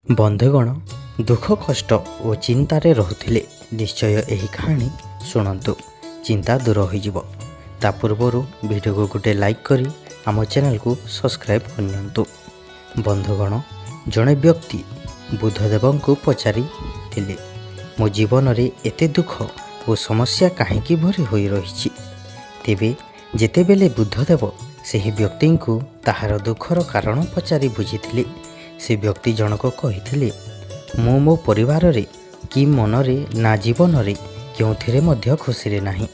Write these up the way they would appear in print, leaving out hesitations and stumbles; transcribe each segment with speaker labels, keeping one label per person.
Speaker 1: ବନ୍ଧୁଗଣ, ଦୁଃଖ, କଷ୍ଟ ଓ ଚିନ୍ତାରେ ରହୁଥିଲେ ନିଶ୍ଚୟ ଏହି କାହାଣୀ ଶୁଣନ୍ତୁ, ଚିନ୍ତା ଦୂର ହୋଇଯିବ। ତା ପୂର୍ବରୁ ଭିଡ଼ିଓକୁ ଗୋଟେ ଲାଇକ୍ କରି ଆମ ଚ୍ୟାନେଲକୁ ସବସ୍କ୍ରାଇବ୍ କରିନିଅନ୍ତୁ। ବନ୍ଧୁଗଣ, ଜଣେ ବ୍ୟକ୍ତି ବୁଦ୍ଧଦେବଙ୍କୁ ପଚାରିଥିଲେ, ମୋ ଜୀବନରେ ଏତେ ଦୁଃଖ ଓ ସମସ୍ୟା କାହିଁକି ଭରି ହୋଇ ରହିଛି? ତେବେ ଯେତେବେଳେ ବୁଦ୍ଧଦେବ ସେହି ବ୍ୟକ୍ତିଙ୍କୁ ତାହାର ଦୁଃଖର କାରଣ ପଚାରି ବୁଝିଥିଲେ, ସେ ବ୍ୟକ୍ତି ଜଣକ କହିଥିଲେ, ମୁଁ ମୋ ପରିବାରରେ କି ମନରେ ନା ଜୀବନରେ କେଉଁଥିରେ ମଧ୍ୟ ଖୁସିରେ ନାହିଁ।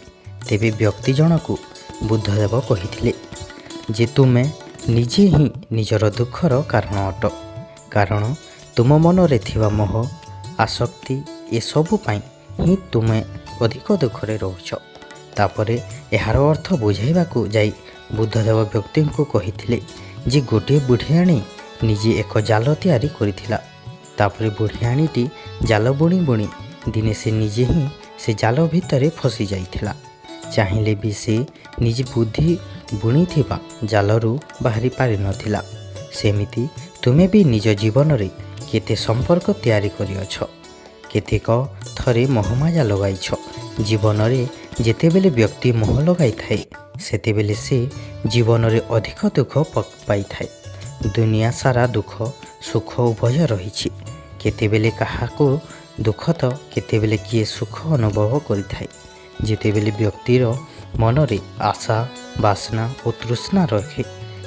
Speaker 1: ତେବେ ବ୍ୟକ୍ତି ଜଣକୁ ବୁଦ୍ଧଦେବ କହିଥିଲେ ଯେ ତୁମେ ନିଜେ ହିଁ ନିଜର ଦୁଃଖର କାରଣ ଅଟ, କାରଣ ତୁମ ମନରେ ଥିବା ମୋହ, ଆସକ୍ତି ଏସବୁ ପାଇଁ ହିଁ ତୁମେ ଅଧିକ ଦୁଃଖରେ ରହୁଛ। ତାପରେ ଏହାର ଅର୍ଥ ବୁଝାଇବାକୁ ଯାଇ ବୁଦ୍ଧଦେବ ବ୍ୟକ୍ତିଙ୍କୁ କହିଥିଲେ ଯେ ଗୋଟିଏ ବୁଢ଼ିଆଣୀ ନିଜେ ଏକ ଜାଲ ତିଆରି କରିଥିଲା। ତାପରେ ବୁଢ଼ିଆଣୀଟି ଜାଲ ବୁଣି ବୁଣି ଦିନେ ସେ ନିଜେ ହିଁ ସେ ଜାଲ ଭିତରେ ଫସି ଯାଇଥିଲା। ଚାହିଁଲେ ବି ସେ ନିଜେ ବୁଦ୍ଧି ବୁଣିଥିବା ଜାଲରୁ ବାହାରି ପାରିନଥିଲା। ସେମିତି ତୁମେ ବି ନିଜ ଜୀବନରେ କେତେ ସମ୍ପର୍କ ତିଆରି କରିଅଛ, କେତେକ ଥରେ ମୋହମାୟା ଲଗାଇଛ। ଜୀବନରେ ଯେତେବେଳେ ବ୍ୟକ୍ତି ମୋହ ଲଗାଇଥାଏ, ସେତେବେଳେ ସେ ଜୀବନରେ ଅଧିକ ଦୁଃଖ ପାଇଥାଏ। ଦୁନିଆ ସାରା ଦୁଃଖ ସୁଖ ଉଭୟ ରହିଛି। କେତେବେଳେ କାହାକୁ ଦୁଃଖ ତ କେତେବେଳେ କିଏ ସୁଖ ଅନୁଭବ କରିଥାଏ। ଯେତେବେଳେ ବ୍ୟକ୍ତିର ମନରେ ଆଶା, ବାସନା ଓ ତୃଷ୍ଣା ରଖେ,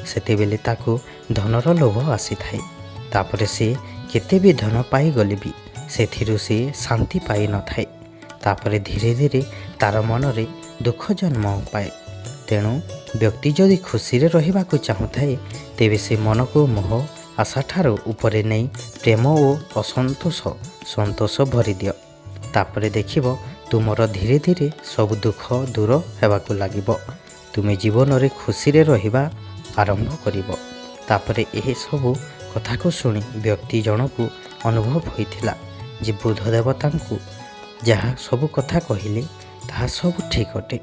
Speaker 1: ସେତେବେଳେ ତାକୁ ଧନର ଲୋଭ ଆସିଥାଏ। ତାପରେ ସେ କେତେ ବି ଧନ ପାଇଗଲେ ବି ସେଥିରୁ ସେ ଶାନ୍ତି ପାଇନଥାଏ। ତାପରେ ଧୀରେ ଧୀରେ ତାର ମନରେ ଦୁଃଖ ଜନ୍ମ ପାଏ। ତେଣୁ ବ୍ୟକ୍ତି ଯଦି ଖୁସିରେ ରହିବାକୁ ଚାହୁଁଥାଏ, ତେବେ ସେ ମନକୁ ମୋହ ଆଶାଠାରୁ ଉପରେ ନେଇ ପ୍ରେମ ଓ ଅସନ୍ତୋଷ ସନ୍ତୋଷ ଭରିଦିଅ। ତାପରେ ଦେଖିବ, ତୁମର ଧୀରେ ଧୀରେ ସବୁ ଦୁଃଖ ଦୂର ହେବାକୁ ଲାଗିବ। ତୁମେ ଜୀବନରେ ଖୁସିରେ ରହିବା ଆରମ୍ଭ କରିବ। ତାପରେ ଏସବୁ କଥାକୁ ଶୁଣି ବ୍ୟକ୍ତି ଜଣକୁ ଅନୁଭବ ହୋଇଥିଲା ଯେ ବୁଦ୍ଧଦେବ ତାଙ୍କୁ ଯାହା ସବୁ କଥା କହିଲେ, ତାହା ସବୁ ଠିକ୍ ଅଟେ।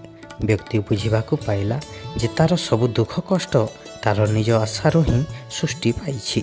Speaker 1: ବ୍ୟକ୍ତି ବୁଝିବାକୁ ପାଇଲା ଯେ ତାର ସବୁ ଦୁଃଖ କଷ୍ଟ ତାର ନିଜ ଆଶାରୁ ହିଁ ସୃଷ୍ଟି ପାଇଛି।